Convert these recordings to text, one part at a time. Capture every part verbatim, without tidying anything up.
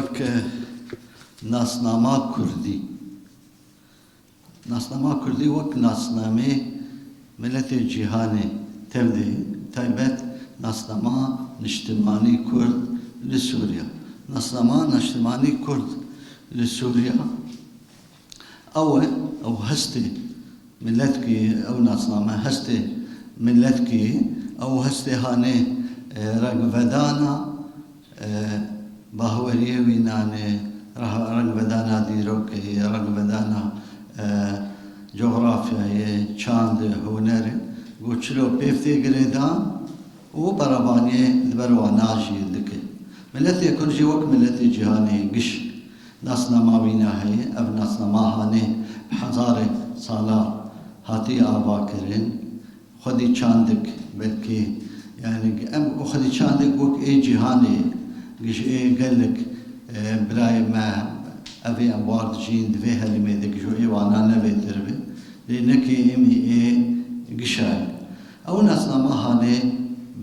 Ke nasnama kurdî. Nasnama kurdî wek nasnamê miletê cîhanê tevdê, taybet nasnama niştimanî kurd li Sûriya. Nasnama niştimanî kurd li Sûriya ew e, ew hestê miletkî, ew nasname hestê miletkî, ew hestê hanê, e, rengvedana, e, bahweriyê wî nanê, rah-, rengvedana dîrokê, rengvedana, e, cografyayê, çandê, hunerê, ku çilo pêv tê girêdan û berevaniyê li ber wan jî dike. Miletê Kurd jî wek miletê cîhanê giş nasnama wî ne heye. Ev nasnama hanê bi hezarê sala hatiye avakirin. Xwedî çandik belkî, yani em xwedî çandik wek ê cîhanê, giş ê gelek, e, birayê me, evê em war dijîn di vê herêmê de giş ê wana ne vêtir be. Lê nekê em ê gişa ye. Ew nasnama hanê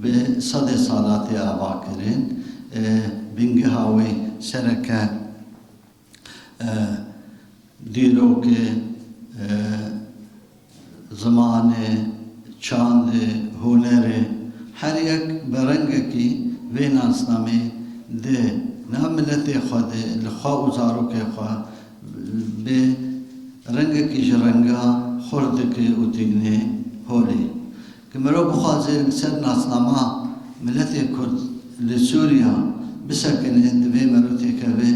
bi sedê sala tê avakirin, e, bingeha wê sereke, e, dîrokê, e, zimanê, çandê, hunerê, her yek bi rengekî vê nasnamê di nav miletê xwe de li xwe û zarokê xwe bi rengekî ji renga xurt dike û tînê holê. Ki mirov bixwaze li ser nasnama miletê Kurd li Sûriya bisekine, divê mero têkeve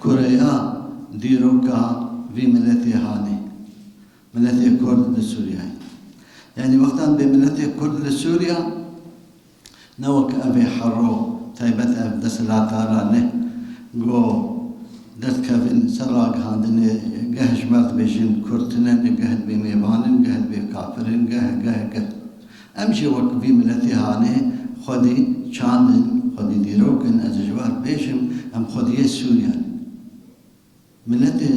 kureya dîroka vî miletê hanê. Miletê Kurd li Sûriyayê. Yani wextan bê miletê Kurd li Sûriya, ne wek evê herro taybet ev desthilatdara ne, go derdikevin ser ragihandinê, geh ji me dibêjin Kurd tune ne, geh dibê mêvan in, geh dibê kafir in, geh, geh, geh. Em jî wek vî miletê hanê xwedî çand in, xwedî dîrok in, ez ji we bêjim, em xwediyê Sûriyan. Miletê,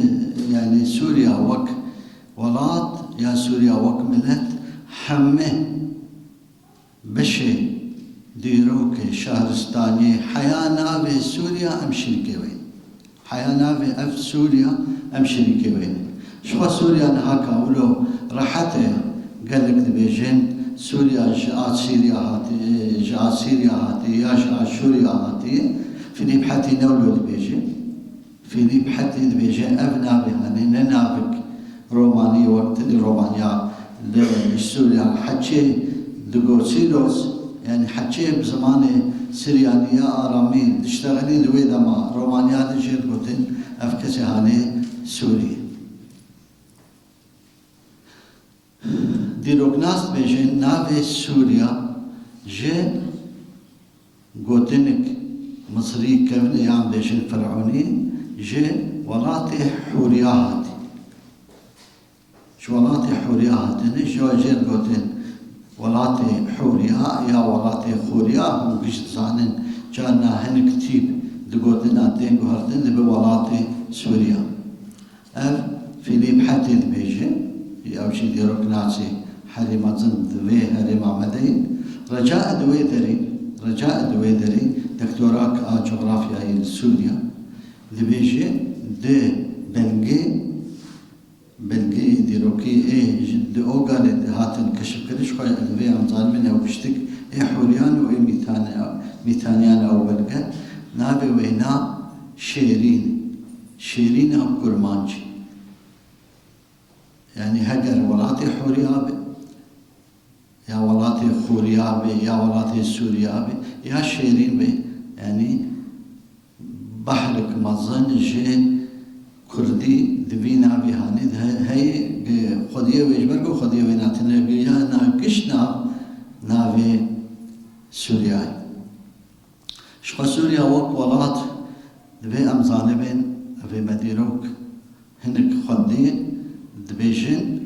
yani Sûriya wek welat ya Sûriya wek milet heme beşê dîrokê, şaristaniyê, heya navê Sûriya em şirîkê wê ne. Heya navê ev Sûriya em şirîkê wê ne. Ji xwe Sûriya niha ka wilo rehet e, gelek dibêjin Sûriya ji Asîriya hatiye, ji Asîriya hatiye ya ji Aşûriya hatiye. Filîp Hetî ne wilo dibêje. Filîp Hetî dibêje, ev navê hanê ne navek romanî wek tilî romaniya li Sûriya. Heçê digo Sîros, yani heçê bi zimanê Siryanî ya aramî diştexilî, li wê dema romaniya de jê digotin ev kesê hanê Sûrî. Dîroknas dibêje navê Sûriya ji gotinik Misrî kevne yan bêjin Firewnî ji welatê Hûriya hatî. Ji welatê Hûriya hatine, ji jê gotin welatê Hûriya ya welatê Xûriya, hûn giş dizanin, carna hinek tîp di gotina tên guhertin dibe welatê Sûriya. Ev Filîp Hetê dibêje, ew jî dîroknasê herêma zin di vê herêma me de ye. Recae di wê derê, Recae di wê derê doktorak a cografyayê li Sûriya dibêje, di belgê, belgeyê dîrokî ê ji di Ogalê de hatin keşifkirin, ji xwe li vê em zanibin ew piştik ê Hûriyan û ê Mîtane-, Mîtaniyan ew belge, navê wêna Şêrîn. Şêrîna Kurmancî. Yani heger welatê Hûriya be, ya welatê Xûriya be, ya welatê Sûriya be, ya Şêrîn be, yani behrek mezin ji Kurdî di vî navê hanê de he-, heye, ge-, xwediyê wê ji ber ku xwediyê wê natine, ge-, ya na giş nav, navê Sûriya ye. Ji xwe Sûriya wek welat divê em zanibin, evê me dîrok hinek xwendî dibêjin,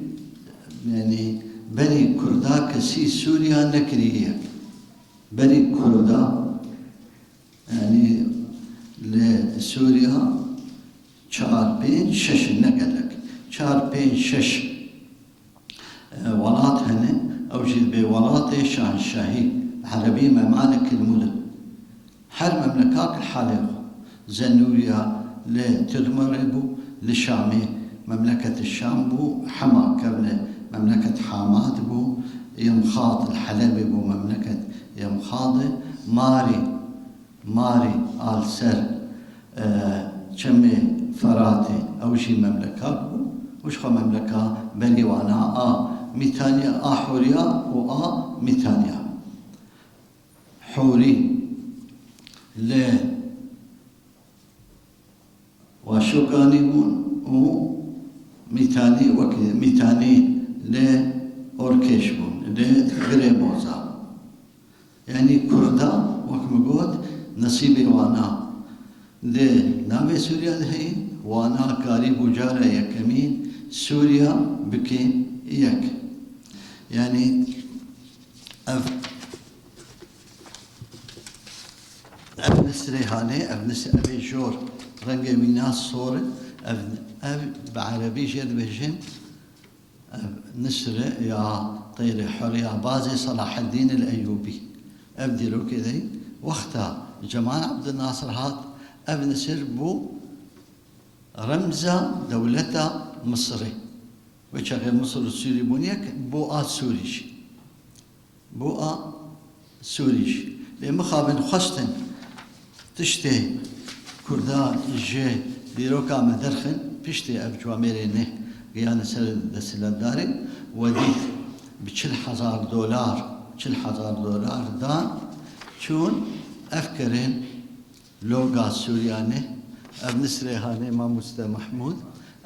yani berî Kurda kesî Sûriya nekiriye. Berî Kurda, yani li Sûriya çar, pênc, şeş in, ne gelek. Çar, pênc, şeş e, welat hene, ew jî dibê welatê şanşahî, bi erebî memalik il-muluk. Her memlekak li halê xwe. Zenûriya li Tirmerê bû, li Şamê, memleket Şam bû, Hema kevne memleket Hamad bû, Yemxad li Helebê bû, memleket Yemxadê, Marî, Marî a li ser, e, çemê Feratê, ew jî memleka bû, û ji xwe memleka berî wana a Mîtaniya, a Hûriya û a Mîtaniya. Hûrî li Waşokanî bûn û Mîtanî wekî Mîtanî li Orkêş bûn, li Girê Moza. Yanî Kurda, wek min got, nesîbê wana di navê Sûriya de heye, wana karîbû cara yekemîn Sûriya bike yek. Yanî ev Ev nisrê hanê, ev nisr, ev ê jor, rengê wîna sor e, ev, ev bi erebî jê dibêjin, ev nisr e ya Teyrê Hur ya Bazê Selaheddîn el Eyûbî. Ev dîrokê de wexta Cemal Abdülnasir hat, ev nisr bû remza dewleta Misirê. Wê çaxê Misir û Sûrî bûn yek, bû a Sûrî jî. Bû a Sûrî jî. Lê mixabin xwestin tiştê Kurda ji dîroka me derxin, piştê ev camêrê neh giyane ser desthilatdarê, we dît bi çil hezar dolar, çil hezar dolar dan, çûn ev kirin loga Sûriya neh, ev nisrê hanê mamoste Mahmûd,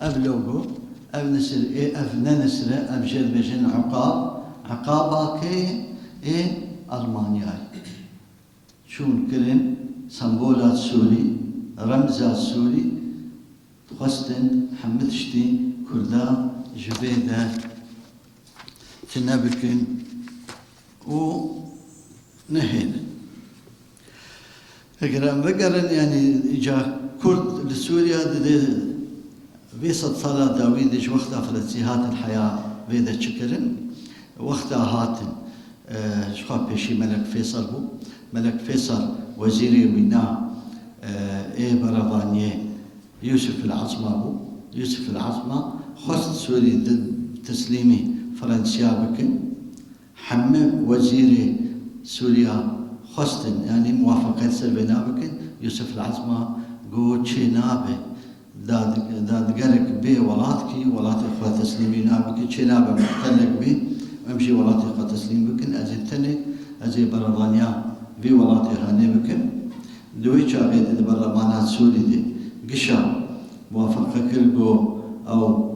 ev logo, ev nisir ê, ev ne nisir e, ev jê dibêjin iqab, iqaba kê ye? Ê Almanyayê. Çûn kirin sembola Sûrî, remza Sûrî, xwestin hemî tiştî Kurda ji vê de tune bikin û nehêlin. Eger em vegerin, yanî îca Kurd li Sûriya di, di vê sed sala dawî de ji wexta Fransî hatin heya vê de çi kirin? Wexta hatin, e, ji xwe pêşî Melek Fêsal bû. Melek Fêsal wezîrê wîna, e, ê berevaniyê Yûsif el Ezma bû. Yûsif el Ezma xwest Sûrî di teslîmî Fransiya bikin. Hemî wezîrê Sûriya xwestin, yanî muwafaqet ser vê nabikin. Yûsif el Ezma got, çê nabe. Dad-, dadgerek bê welat kî welatê xwe teslîmî nabike, çê nabe muhtelek bê, em jî welatê xwe teslîm bikin. Ez ê tenê, ez ê berevaniya vî welatê hanê bikim. Di wê çaxê de di berlemana Sûrî de gişa muwafaqa kir, got, ew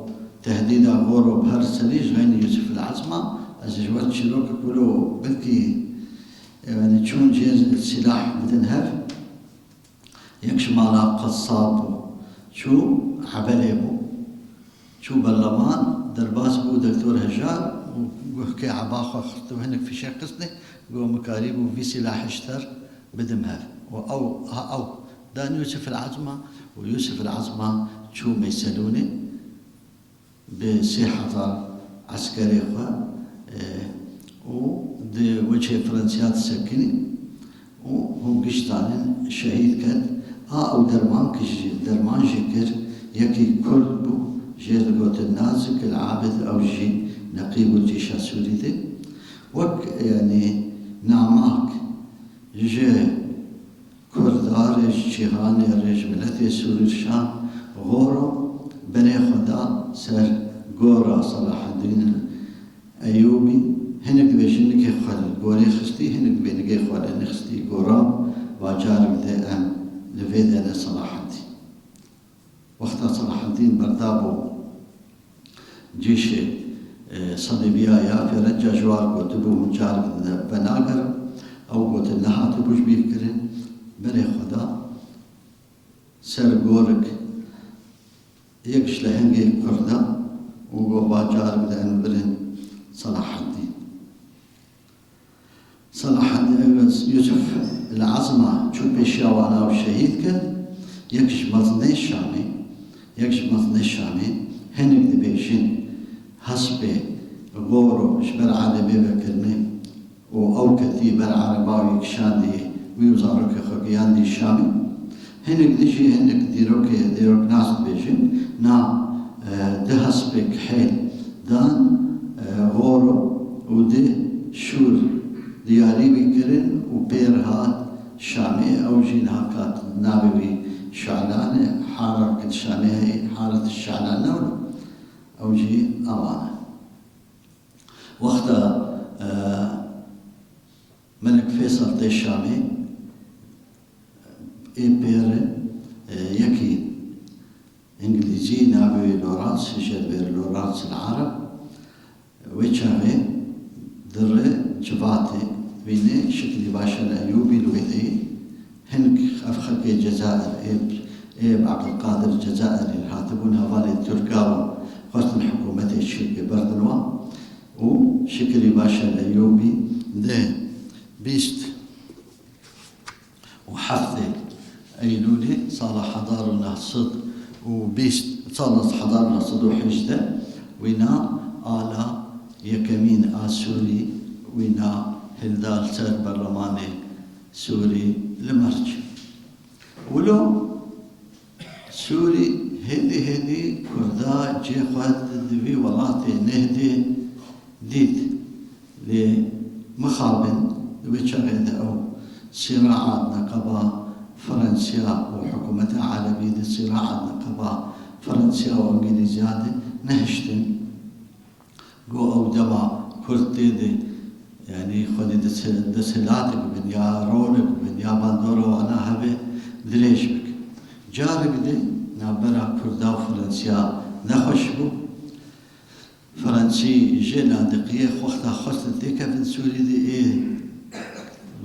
tehdîda goro bi her serî ji xeynî Yûsif el Ezma, ez ji we çîrokek wilo belkî, yanî çûn cihê sîlah bidin hev. Yek ji mala qesab bû, çû ebelê bû. Çû berleman, derbas bû Doktor Hejar û guhkê eba xwe xist û hinek fîşek xistine, got, min karîbû vî sîlahê ji ter bidim hev. Û ew, ha ew, dan Yûsif el Ezma û Yûsif el Ezma çû Meyselûnê bi sê hezar eskerê xwe, e, û di weçê Fransiya disekinî û hûn giş zanin şehîd ket. A ew derman ki ji, derman jî kir, yekî Kurd bû, jê digotin Nazik el Abid, ew jî neqîb û cîşa Sûrî de. Wek, yanî, namak ji Kurdarê ji cîhanê re, ji miletê Sûrî re şand, goro berê xwe da ser gora Selaheddîn Eyûbî. Hinek dibêjin nikê xwe li gorê xistî, hinek dibê nikê xwe li nexistî gora, va carek de em li vê de ne Selaheddîn. Wexta Selaheddîn berdabû cîşê, e, Selîbiya ya Fêrenca ji war gotibû, hûn carek di venagerin. Ew gotin nehatibû ji bîr kirin. Berê xwe da ser gorik yek ji lehengê Kurda û got, va carek de em birin Selaheddîn. Selaheddîn Yûsif el Ezma çû pêşiya wana û şehîd kir. Yek ji mezinê Şamê, yek ji mezinê Şamê, hinek dibêjin hespê goro ji ber erebê vekirine û ew ketî ber ereba wî kişandî wî û zarokê xwe giyandî Şamê. Hinek dijî hinek dîrokê, dîroknas dibêjin, na, e, di hespê kihêl dan, e, Xoro û di şûr diyarî wî kirin û pêr hat Şamê, ew jî niha kat navê wî Şalan e, hara ki di Şamê heye, haret Şalan ne wilo, ew jî awan e. Wexta, e, Melik Fêsal tê Şamê, ê pêr, e, yekî îngilîzî, navê wê Lawrence, jêr vêr Lawrence el Arab. Wê çaxê di rê civatê, wînê şiklî Başar Eyûbî li wê deyî. Hinek ev xelkê Cezayir, ê, ê Abdulkadir Cezayirî hatibûn hevalê Tirka û xwestin hikûmetê çêke berdin wan. Û şiklî Başar Eyûbî di bîst û heftê Eylûlê sala hezar û neh sed û bîst, sala hezar û neh sed û hejdeh wîna ala yekemîn a Sûrî wîna hilda li ser berlemanê Sûrî li Merc. Wilo Sûrî hêdî hêdî Kurda cê xwe di vî welatê nêhdê dît. Lê mixabin di wê çaxê de ew sîraat neqeba Fransiya û hikûmeta Erebî di sîraat neqeba Fransiya û Îngilîziya de nehiştin. Go ew dema Kurd tê de, yanî xwedî dest-, desthilatik bin ya rolik bin ya bandora wana hebe dirêj bik. Carek de navbera Kurda û Fransiya nexweş bû. Fransî jê ladiqiyê wexta xwestin têkevin Sûrî de ê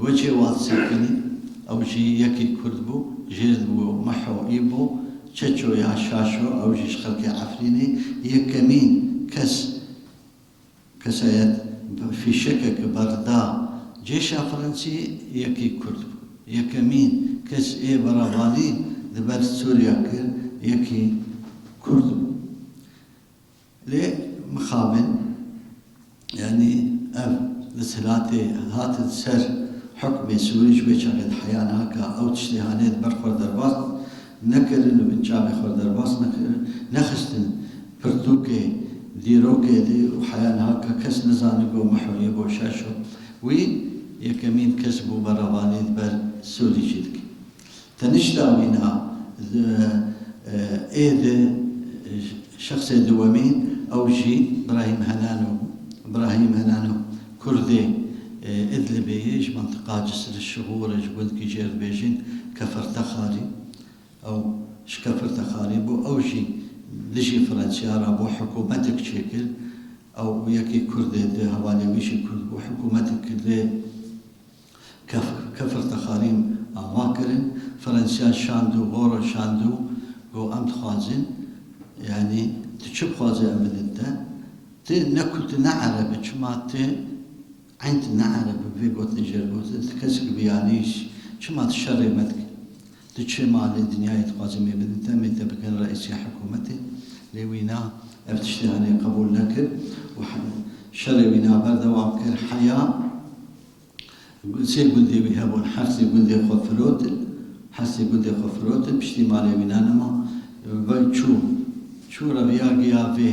wecê wan sekinî, ew jî yekî Kurd bû, jêr bû Miho Îbo, Çeço ya Şaşo, ew jî ji xelkê Efrînê, yekemîn kes, kesayet fîşekek berda cêşa Fransî, yekî Kurd bû. Yekemîn kes ê berevanî li ber Sûriya kir, yekî Kurd bû. Lê mixabin, yanî ev desthilatê hatin ser hukmê Sûrî ji wê çaxê di heya naka ew tiştê hanê di ber xwe derbas nekirin û bin çavê xwe derbas nekirin, nexistin pirtûkê dîrokê de û heya naka kes nizane go Miho Îbo, Şaşo wî yekemîn kes bû berevanî di ber Sûrî jî dike. Tenişta wîna, e, ê di, e, şexsê duwemîn, ew jî Birahîm Henano bû. Birahîm Henano Kurdê, e, Idlibê ye, ji mantiqa Cisr Şixûr e, ji gundkî jêr dibêjin Kefirtexarî. Ew ji Kefirtexarî bû, ew jî dijî Fransiya re bû, hikûmetek çêkir. Ew yekî Kurdê di hevalê wî jî Kurd bû, hikûmetek kir lê Kef-, Kefirtexarî ava kirin, Fransiya şand û Xoro şand û got, em dixwazin, yanî tu çi dixwazî em bidin te? Tu ne ku tu ne Ereb î, çima tu eyn tu ne Ereb î, vê gotinê jê re gotin, tu kesek biyanî yî, çima tu şerê me dikî? Tu çi malê dinyayê dixwazî em ê bidin te, em ê te bikin reîsê hikûmetê? Lê wîna ev tiştê hanê qebûl nekir û he-, şerê wîna berdewam kir. Heya Sê gundê wî hebûn, her sê gundê xwe firotin, her sê gundê xwe firotin, piştî malê wîna nema, ve çû, çû reviya giya vê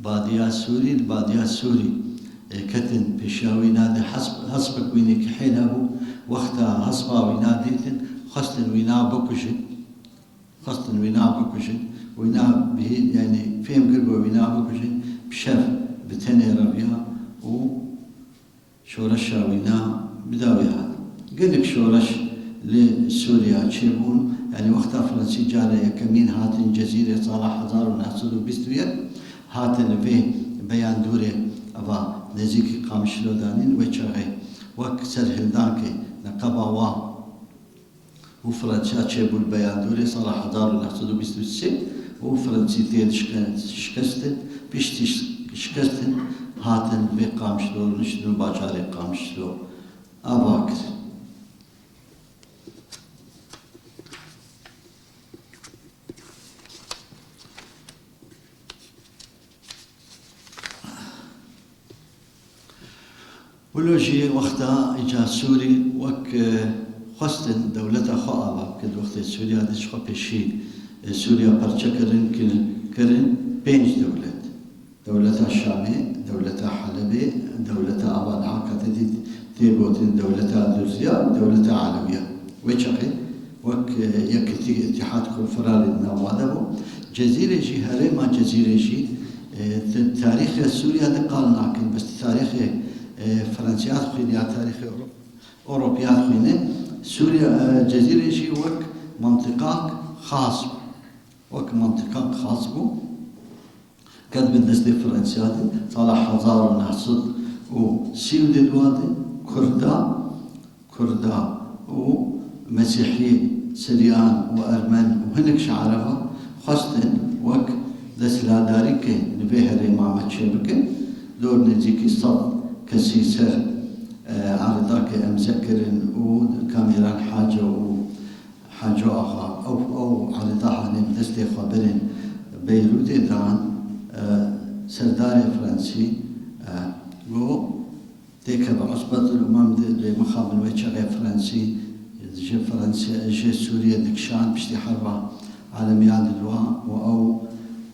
badiya Sûrî, li badiya Sûrî, e, ketin pêşiya wîna de hesp, hespek wînê kihêl hebû, wexta hespa wîna dîtin, xwestin wîna bikujin, xwestin wîna bikujin, wîna bihî, yanî fêm kir ku wîna bikujin, bi şev bi tenê reviya û Şoreşa wîna bi dawî hat. Gelek şoreş li Sûriya çêbûn, yanî wexta Fransî cara yekemîn hatin Cezîrê sala hezar û neh sed û bîst û yek, hatin li vê Beyandûrê eva nêzîkî Qamişlo danîn, wê çaxê wek serhildankê neqeba wa û Fransiya çêbû li Beyandûrê sala hezar û neh sed û bîst û sê û Fransî tê de şike-, şikestin, piştî şi-, şikestin hatin vê Qamişlo niştin û bajarê Qamişlo ava kirin. Wilo jî wexta îca Sûrî wek, e, Xwestin dewleta xwe ava bikin. Wextê Sûriya de ji xwe pêşî, e, Sûriya parçe kirin, kirin, kirin pênc dewlet. Dewleta Şamê, dewleta Helebê, dewleta ava niha ka te dît tê gotin dewleta Durziya, dewleta Elewiya. Wê çaxê wek, e, yekitî, îtîhad, konferanê di nav wan de bû. Cezîrê jî, herêma Cezîrê jî, e, di tarîxê Sûriya de qal nakin, bes di tarîxê, e, Fransiya dixwîne ya tarîxê Ewro-, Ewropiya dixwîne. Sûriya, e, Cezîrê jî wek mentiqak xas bû. Wek mentiqak xas bû. Ket bin destê Fransiya de, sala hezar û neh sed û sî û du de Kurda, Kurda û Mesîhî, Siryan û Ermen û hinek ji Ereba xwestin wek desthilatdarîkê li vê herêma me çêbikin. Dor nêzîkî sed kesî ser, e, eredakê emze kirin û Kamîran Haco û Haco Axa, ew, ew ereda hanê bi destê xwe birên Beyrûtê dan, e, serdarê Fransî, e, got, têkeve Usbetul Umem de, lê mixabin wê çaxê Fransî ji Fransiya, ji Sûriyê dikişan piştî herba alemiya didwa û ew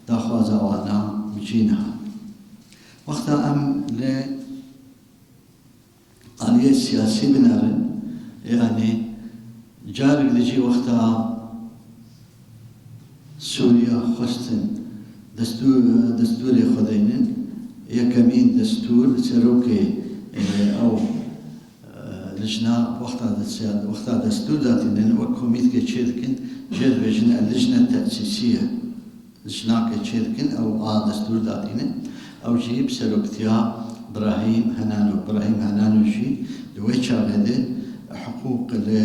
daxwaza wana bi cî nehat. Wexta em li aliyê siyasî binerin, yanî carek dijî wexta Sûriya xwestin destûr, destûrê xwe deynin, yekemîn destûr serokê, e, ew, e, lijna wexta de-, wexta destûr datînin wek komîtke çêdikin, jê dibêjin el lijne tesîsî ye. Lijnakê çêdikin, ew a destûr datîne. Ew jî bi seroktiya Birahîm Henano. Birahîm Henano jî di wê çaxê de hiqûq li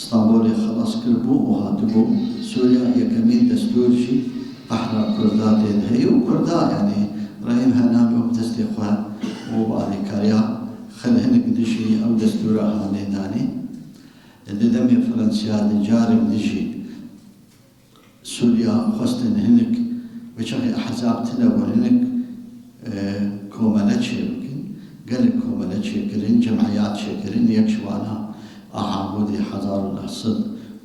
Stenbolê xelas kiribû û hatibû Sûriya. Yekemîn destûr jî qehra Kurda tê de heye û Kurda, yanî Birahîm Henano bi destê xwe û bi alîkariya xel hinek dijî ew destûra hanê danî. Di demê Fransiya de carek dijî Sûriya xwestin hinek, wê çaxê ehzab tune bûn, hinek, e, komele çêbikin. Gelek komele çêkirin, cemiyat çêkirin, yek ji wana a Amûdê hezar û neh sed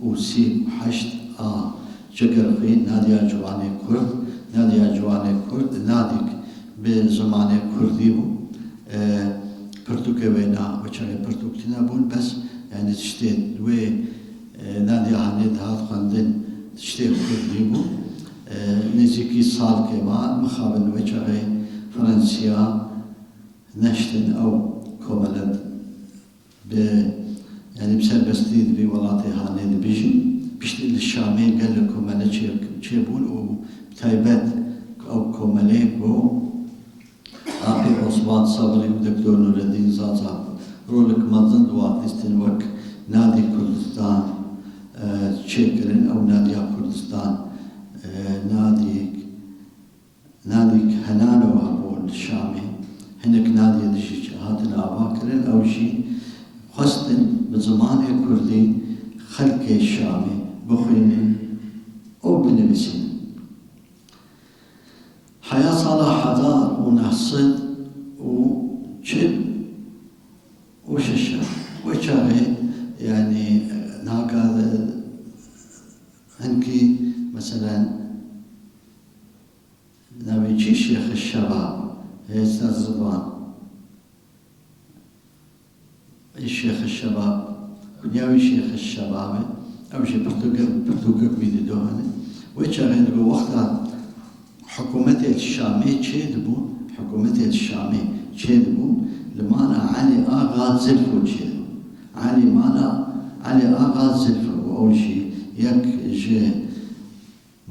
û sî û heşt a Çekerxwî, Nadiya Ciwanê Kurd, Nadiya Ciwanê Kurd, Nadîk bi zimanê Kurdî bû. E, pirtûkê wêna, wê çaxê pirtûk tune bûn, bes, yanî tiştê wê, e, Nadiya hanê dihat xwendin, tiştê Kurdî bû. E, nêzîkî salkê ma, mixabin wê çaxê Fransiya neştin ew komele bi, yanî bi serbestî di vî welatê hanê dibijin. Piştî li Şamê gelek komele çê-, çêbûn û bi taybet ew komelê ku Apê Osman Sabrî û Doktor Nureddîn Zaza rolek mezin di wan lîstin wek Nadî Kurdistan, e, çêkirin. Ew Nadiya Kurdistan, e, Nadîk, Nadîk Henano hebûn li Şamê. Hinek Nadiyê dijî hatin avakirin. Ew jî xwestin bi zimanê Kurdî xelkê Şamê bixwînin û binivîsînin. Heya sala hezar û neh sed û çil û şeş e. Wê çaxê, yanî, naka, hinkî, meselen, navê çi Şêxi Şebab, hêsta zivan. Ê Şêxi Şebab, kunya wî Şêxi Şebab e. Ew jî pirtûke-, pirtûkek wî dido hene. Wê çaxê digo wexta hikûmetê li Şamê çêdibû, hikûmetê li Şamê çêdibû, li mala Elî Axa Zilfo çêdibû. Elî mala Elî Axa Zilfo bû. Ew jî yek ji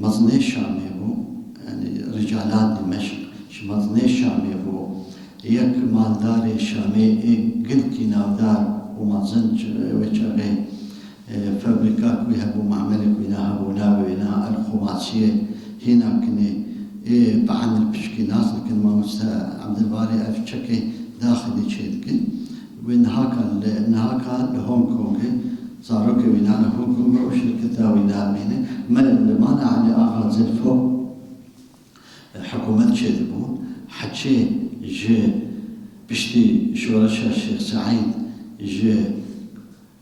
mezinê Şamê bû, yanî rîcala Dîmeşq ji mezinê Şamê bû. Yek maldarê Şamê ê gilkî navdar û mezin, wê çaxê, e, febrîka ku hebû, mamelê ku wîna hebû, navê wêna El Xumasiyê, hîna kinê ê bi Emil pişkî nas dikin, mamoste Ebdilbarê, ev çekê daxilî çêdikin. Wê niha ka li, niha ka li Hong Kongê, zarokê wîna li Hong Kongê û şirketa wîna dimîne. Me li mala Elî Axa Zilfo, e, hikûmet çêdibû. Heçê ji piştî şoreşa Şêx Seîd ji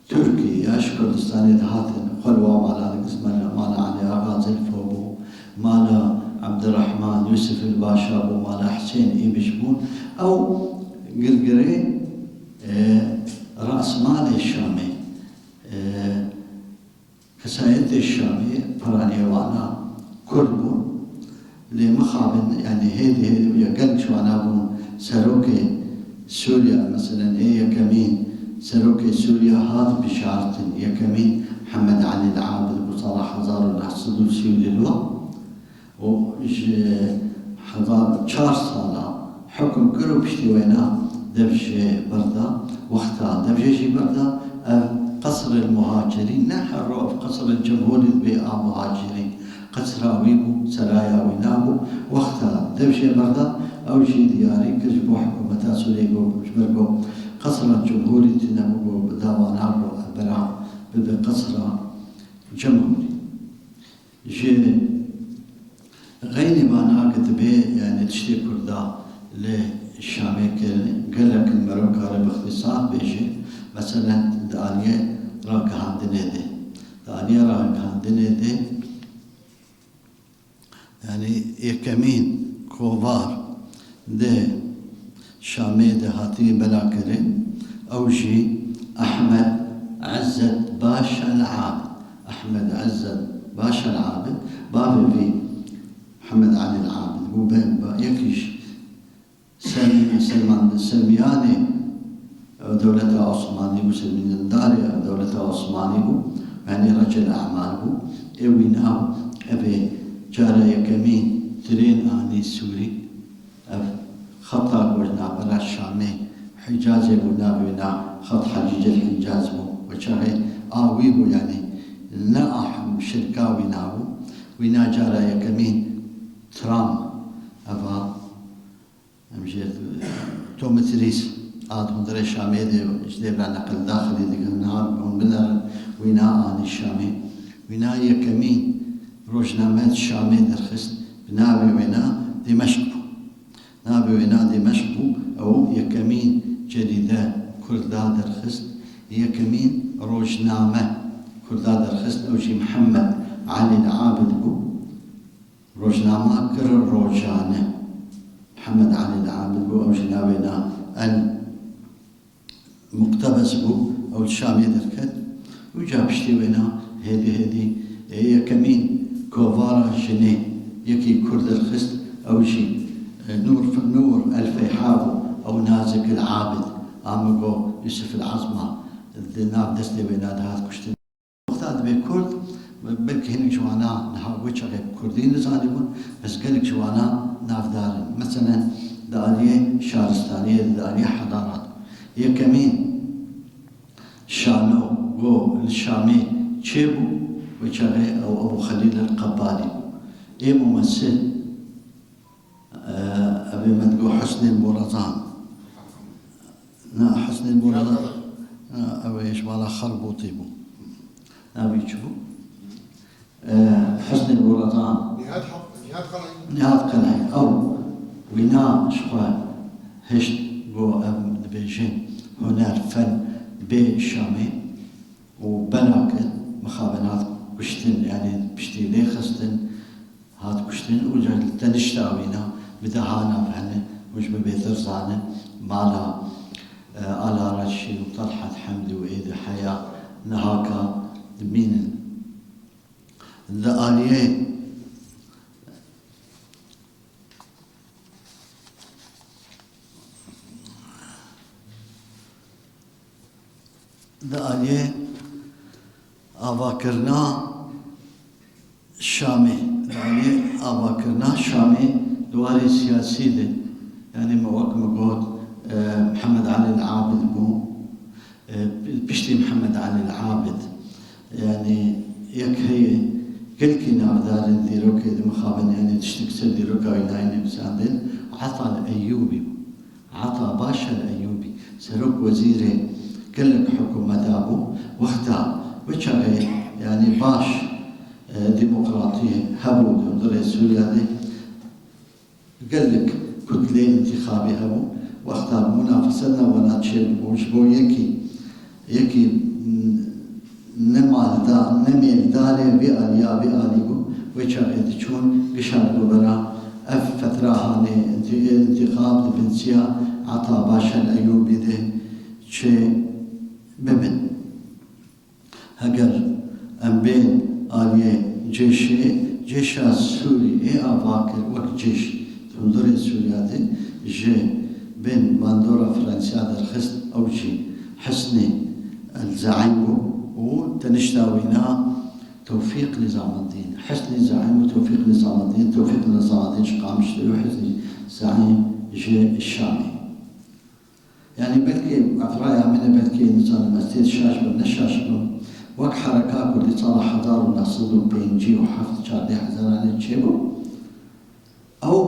Tirkî ya ji Kurdistanê dihatin, xwe li wan mala digihîştin, mala Elî Axa Zilfo bû, mala Ebdirehman Yûsif il Başa bû, mala Hisên Îbiş bûn. Ew girgirê, e, rasmalê Şamê, e, kesayetê Şamê, piraniyê wana Kurd bûn. Lê mixabin, yanî hêdî hêdî ya gelek ji wana bûn serokê Sûriya, meselen ê yekemîn serokê Sûriya hat bijartin, yekemîn Mihemed Elî Abid bû sala hezar û neh sed û sî û du û ji hezar çar sala hukm kir û piştî wêna dev jê berda. Wexta dev jê jî berda, ev Qesrê Muhacirîn, ne her ro ev Qesrê Cemhûrî bê a Muhacirîn. Qesra wî bû, seraya wîna bû. Wexta dev jê berda, ew jî diyarî kir ji bo hikûmeta Sûriyê, got, ji ber ku Qesra Cemhûrî tune bû, got, bi dawana ro ev bera bibe Qesra Cemhûrî. Ji xeynî vana ki dibê, yanî tiştê Kurda li Şamê kirin, gelek mero kare bi îxtîsar bêje, meselen di aliyê ragihandinê de. Di aliyê ragihandinê de, yanî yekemîn kovar di Şamê de hatî belakirin, ew jî Ehmed Ezzet Başa el Abid. Ehmed Ezzet Başa el Abid, bavê vî Mihemed Elî el Abid bû, be, be, yekî ji Selm-, Selman, Selmiyanê, e, dewleta Osmanî bû, Selmîndarê, e, dewleta Osmanî bû, yanî recel emal bû. Ê wîna, ev ê cara yekemîn tirên anî Sûrî. Ev xeta ku ji navbera Şamê, Hicazê bû, navê wîna xet Hecîcel Hicaz bû. Wê çaxê a wî bû, yanî ne a him şirka wîna bû. Wîna cara yekemîn tram, eva, em jê, tomitrîs, a di hundirê Şamê de ji dê ve neqil daxilî dikin, niha hûn binerin, wîna anî Şamê. Wîna yekemîn rojname di Şamê derxist, bi navê wêna Dimeşq bû. Navê wêna Dimeşq bû, ew yekemîn cerîde Kurda derxist, yekemîn rojname Kurda derxist, ew jî Mihemed Elî Abid bû. Rojnama kir rojane. Mihemed Elî Abid bû, ew jî navê wêna El Muqtebes bû, ew li Şamê derket. Û ca piştî wêna hêdî hêdî, ê, yekemîn kovara jinê yekî Kurd derxist, ew jî, e, Nur, Nur El Feyha bû, ew Nazik El Abid, a min got Yusuf El Azma, di nav destê wêna dihat kuştin. Wexta dibê Kurd, belkî hinek ji wana niha wê çaxê Kurdî nizanîbûn, bes gelek ji wana navdar in. Meselen, di aliyê şaristaniyê de, di aliyê hedarat. Yekemîn şano ku li Şamê çêbû, wê çaxê ew Ebû Xelîl El Qebalî bû. Ê mumesil, Ev ê me digo Husnên Borazan. Na, Husnên Borazan. Na, ew ê ji mala Xerbûtî bû. Navê çi bû? Husnên Borazan. Nihat Haq-, Nihat Qelay. Nihat Qelay. Ew wîna ji xwe hişt, got, em dibêjin huner, fen bê Şamê û bela kir, mixabin hat kuştin, yanî piştî lê xistin, hat kuştin û li tenişta wîna bi dehan nav hene, hûn jî bê bêtir zanin, mala, e, Ala Reşî û Telhat Hemdî û êdî heya niha ka dimînin. Di aliyê Di aliyê avakirina Şamê, di aliyê avakirina Şamê di warê siyasî de, yanî me wek me got, e, Mihemed Elî Abid bû, e, piştî Mihemed Elî Abid, yanî yek heye gelkî navdar in dîrokê de mixabin, yanî tiştek ser dîroka wî nayê nivîsandin, Ata Eyyûbî bû. Ata Başa Eyyûbî, serok wezîrê gelek hikûmeta bû. Wexta wê çaxê, yanî baş, e, demokratî hebû di hundirê Sûriya de. Gelek kutlê întîxabî hebû. Wexta munafese navana çêbû ji bo yekî, yekî, m, ne malda-, ne mêldarê vê aliya vê alî bû. Wê çaxê diçûn, gişa bû bera ev fetra hanê intî-, intîxab di bin çiya Ata Başel Eyûbî de çê bibin. Heger em bên aliyê cêşê, cêşa Sûrî ê ava kir wek cêş di hundirê Sûriya de ji bin bandora Fransiya derxist, ew jî Hisnî el Zeîm bû û tenişta wîna Tewfîq Nizamedîn. Hisnî Zeîm û Tewfîq Nizamedîn, Tewfîq Nizamedîn ji Qamişlo û Hisnî Zeîm ji Şamê. Yanî belkî ev raya min e, belkî nizanim ez tê şaş bim, ne şaş bim. Wek hereka Kurdî sala hezar û neh sed û pêncî û heft, çardeh Hezaranê çêbû. Ew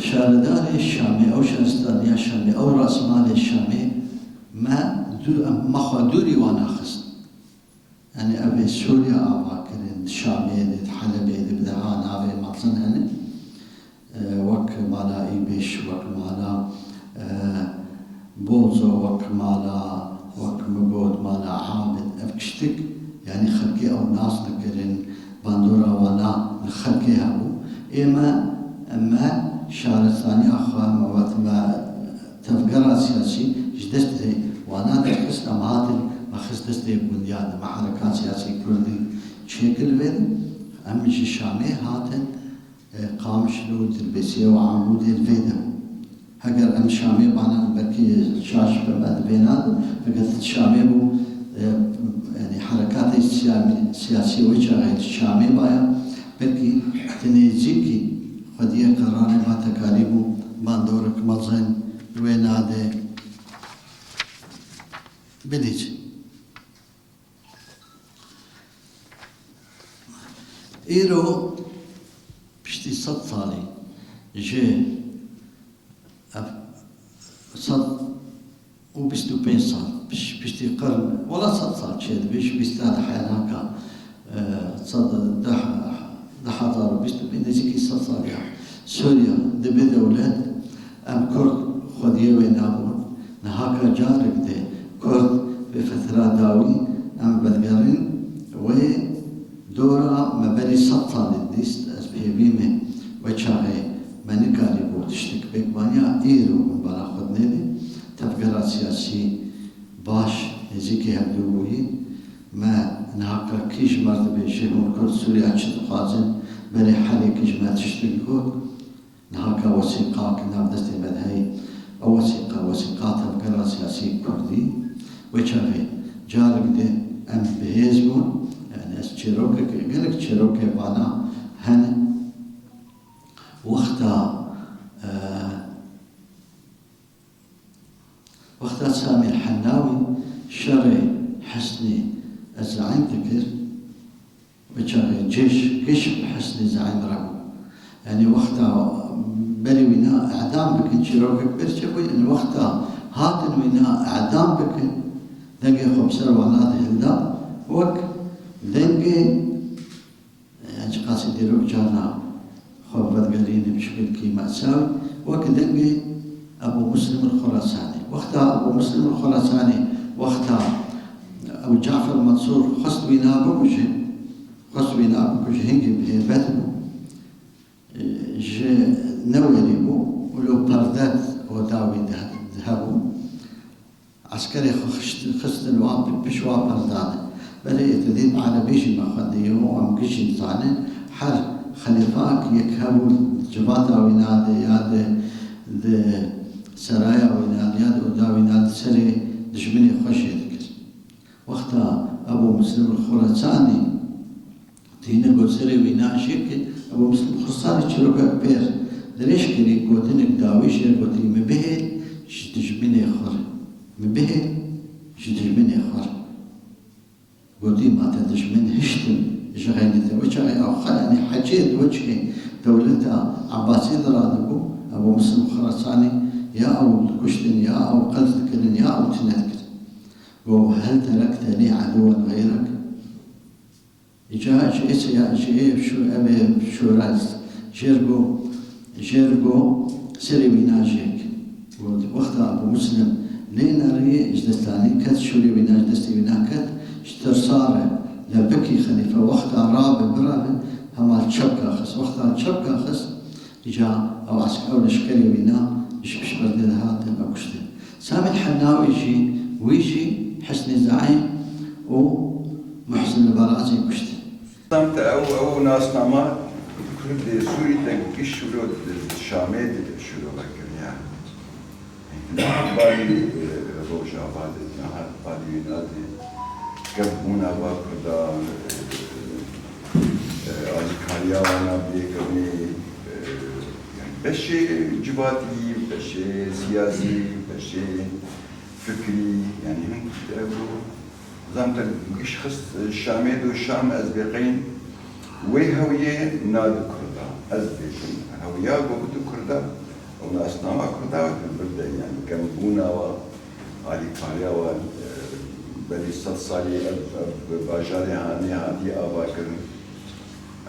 şaredarê Şamê, ew şaristaniya Şamê, ew rasmalê Şamê me dû-, em, me xwe dûrî wan axist. Yanî ev ê Sûriya ava kirin, di Şamê de, di Helebê de, bi deha navê mezin hene. E, wek mala Îbîş, wek mala, e, Bozo, wek mala, wek min got, mala Abid. Ev kiştik, yanî xelkê ew nas dikirin, bandora wana li xelkê hebû. Ê me, me şaristaniya xwe, me wet me Tevgera siyasî ji destê wana derxist, em hatin me xist destê gundiya de, me hereka siyasî kurdî çêkir li vê de. Em ji Şamê hatin, e, Qamişlo, Dirbêsiyê û Amûdê li vê de. Heger em Şamê bana, belkî şaş be me di vê nade, heger Şamê bû, e, yanî herekatê siyamî-, siyasî wê çaxê Şamê baya, belkî di nêzîkî xwediyê qeranê me tekarî bû, bandorek mezin wê nade bidît. Îro piştî sed salî ji ev sed û bîst û pênc sal, piş-, piştî qirn, wela sed sal çêdibe, ji bîsta de heyalaka, e, sed, deh, deh hezar û bîst û pênc, nêzîkî sed sal ya Sûriya dibe dewlet, em Kurd xwediyê wê nabûn. Nihaka carek de Kurd vê fetra dawî em vegerîn wê dora me berî sed salî dîst, ez bi hêvî me wê çaxê me nikarîbû tiştek pêk vaniya, îro hûn bala xwe dinêrî. Tevgera siyasî baş nêzîkî hevdû bûyî. Me nihaka kî ji me re dibêje, hûn Kurd Sûriya çi dixwazin, berê herêkî ji me tiştek got. Nihaka wesîqak nav destê me de heye. Ew wesîqa, wesîqa tevgera siyasî kurdî. Wê çaxê carek din em bi hêz bûn. Yanî ez çîrokek, gelek çîrokê vana hene. Wexta, e, wexta Samî Hennawî şerê Hesnî Ezaîm dikir, bi çaxê cêş giş bi Hesnî Zeîm re bû. Yanî wexta berî wîna edam bikin, çîrokek pêr çêbû, yanî wexta hatin wîna edam bikin, dengê xwe bi ser wana de hilda, wek dengê, yanî çiqasî dîrok carna xwe vedigerîne bi şiklekî mesawî, wek dengê Ebû Muslim el-Xurasanî. Wexta Ebû Muslim el-Xurasanî, wexta Ebû Cafer Mansûr xwest wîna bikuje, xwest wîna bikuje, hingî bi hêbet bû, ji newêrî bû û lo perde oda wî de, de hebû. Eskerê xwe xişt-, xistin wan pi-, piş wa perdan e. Belê êdî dîn erebî jî me xwendiye û em gişî dizanin. Her xelîfak yek hebû civata wîna de ya de, di seraya wîna de ya de oda wîna de serê dijminê xwe jê dikir. Wexta Ebû Muslim el-Xurasanî Tîne got serê wîna jê ke Ebû Muslim Xurasanî çîrokek pêr dirêj kirî, gotinek dawî jê re gotî, "Mi bihêl ji dijminê xwe re. Mi bihêl ji dijminê xwe re." Gotî, "Ma te dijmin hiştin ji xeynî te." Wê çaxê ew xelanî hecê di wê çaxê dewleta Ebasî de radibû, Ebû Muslim Xurasanî ya ew dikuştin, ya ew qels dikirin, ya ew tune dikirin. Got, "Hel terekteni aduwen xeyrek." Îca ji ê seya-, ji ê şu-, ev ê şûra jê re go, jê re go serê wîna jêk. Got, wexta Ebû Muslim Lê nerî ji destanî ket, şûrê wîna ji destê wîna ket, ji tirsa re lepikî xelîfe wexta rabe birabe, hema li çepka xist. Wexta li çepka xist, îca ew esk-, ew leşkerê wîna ji piştberdê de hatin, ew kuştin. Samî Hennawî jî, wî jî Hesnî Zeîn û Muhsin li Barazî kuştin. Te ew, ew nasnama Kurdê Sûrî te giş şûro di Şamê de şûro vekir, yani. Niha balî, e, Rojava de, niha balî wîna de, kevbûna va Kurda, e, e, alîkariya wana bê kevnê, e, yani beşê civatî, beşê siyasî, beşê fikrî, yani hin ev Zam te giş xist Şamê do Şam ez bêqeyn wê hewiyê nadi Kurda. Ez bêjim hewiya go bidu Kurda û nasnama Kurda li vir de, yani kembûna wa, alîkariya wa, e, berî sed salî ev, ev bajarê hanê hatiye avakirin.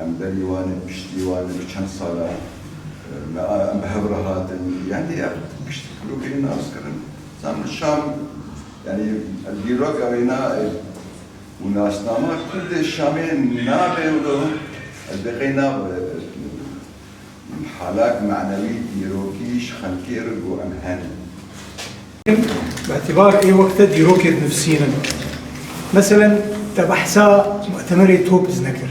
Em berî wan e, piştî wan e, bi çend sala, e, me, em bi hev re hatin. Yani ya piştî Kurokê nas kirin. Zam Şam, yani dîroka wêna, e, û nasnama Kurdê Şamê nabe wilo, ez bêqey nabe, e, halak manewî dîrokî ji xelkê re ku em henin. Bi îtibar ê wexte dîrokê dinivîsînin. Meselen, te behsa mutemerê Topiz nekir.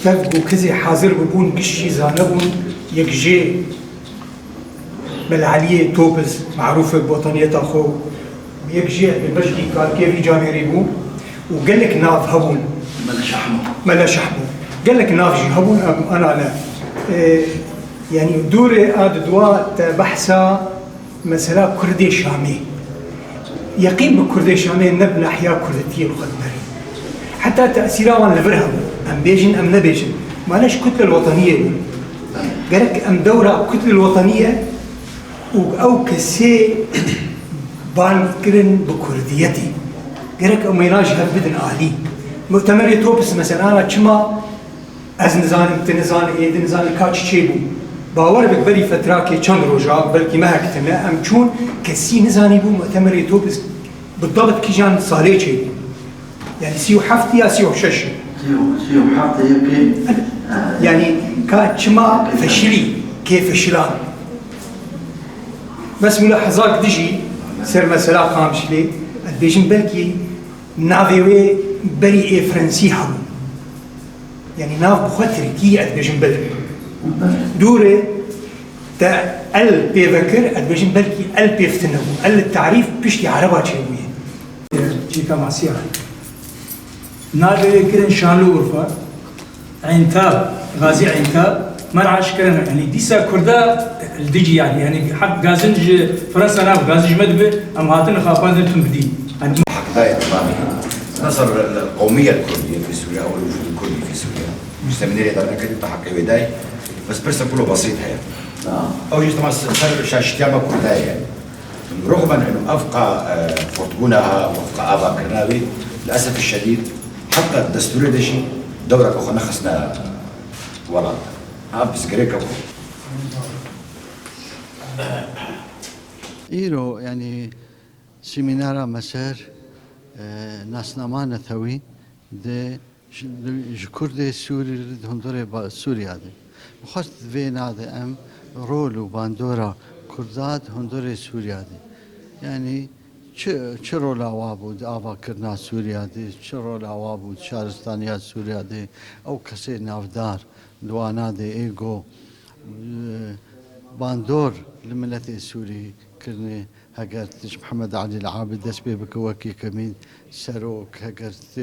Tev ku kesê hazir bibûn, giş jî zanebûn, yek jê Mela Eliyê Topiz, marûf e bi wetaniyeta xwe, yek jê bi meşkî karkê vî camêrî bû û gelek nav hebûn. Mela Şahmo. Mela Şahmo. Gelek nav jî hebûn, em, ana ne. E, yani dûrê a di dua te behsa Mesela Kurdê Şamê. Yeqîn bi Kurdê Şamê ne bi nahiya Kurdetiyê bi xwe dimerî. Heta tesîra wan li vir hebû. Em bêjin, em nebêjin. Mane ji kutlel wetaniyê bûn. Gerek em dewra kutlel wetaniyê û ew kesê ban kirin bi Kurdiyetê. Gerek em wêna ji hev bidin alî. Mutemerê Topis mesela çima Ez nizanim, tu nizanî, êdî nizanî ka çi çêbû. Bawer bik, berî fetrakê çend roja, belkî mehek tune, em çûn, kesî nizanîbû mutemerê Topis bi dabit kîjan salê çêbû. Yani sî û heft ya sî û şeş. Sî û, sî û heft yekê, e, yani ka çima feşilî, kê feşilan. Bes mula hezak dijî ser mesela Qamişlê, ez bêjim belkî navê wê berî ê Frensî hebû. Yani nav bi xwe tirkî, ez dibêjim bil. Dûrê te el pê vekir, ez dibêjim belkî el pê fitinebû. El li tarîf piştî ereba çêbûye. Çîka masiya. Navê wê kirin Şanlıurfa, Entab, Gazi Entab, Mer'a şikirine. Yani dîsa Kurda li dijî yani, yani hak gazin ji Fransa nav, gazin ji me dibe, em hatin xapandin tun bidî. Yani Hak dayê tamamî. Nasıl qewmiyet Kurdî fi Sûriye, ew wujûd Kurdî fi Sûriye. Ji semînerê de nekirî, te heqê wê dayê. Bes pirsa kulo besît heye. Ew jî tema ser şaşitiya me Kurdayê ye. Rûxmen eno ev qa, e, fortbûna ha, ev qa avakirina wî, li esefî şedîd, heta destûrê de jî dewreke xwe nexistine welat. Ha, pirsgirêke xwe. Îro, yanî, semînara me ser, e, nasnama netewî di ji, ji Kurdê Sûrî li di hundirê ba-, Sûriya de. Xwest vê nade em rol û bandora Kurda di hundirê Sûriya de. Yanî çi, çi rola wa bû di avakirina Sûriya de, çi rola wa bû di şaristaniya Sûriya de, ew kesê navdar li wana de ê go, e, bandor li miletê Sûrî kirine, heger tu ji Mihemed Elî Li Abid dest pê bike wekî kemîn serok, heger tu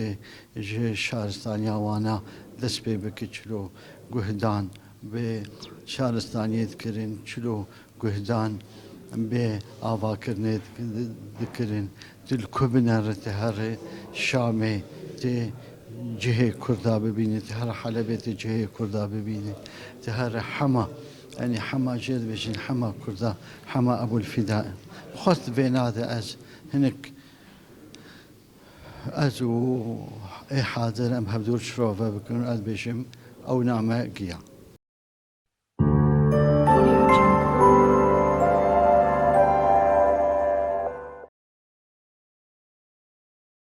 ji şaristaniya wana dest pê bike çilo guhdan bi şaristaniyê dikirin, çilo guhdan bi avakirinê dik-, dikirin. Tu li ku bine re tu here Şamê, tu cihê Kurda bibînî, tu here Helebê tu cihê Kurda bibînî, tu here hema, yanî hema jê dibêjin hema Kurda, hema Ebûl Fîda. Xwest vê nade ez hinek ez û ê hadir em hevdûr şirove bikin, ez bêjim ew name giya.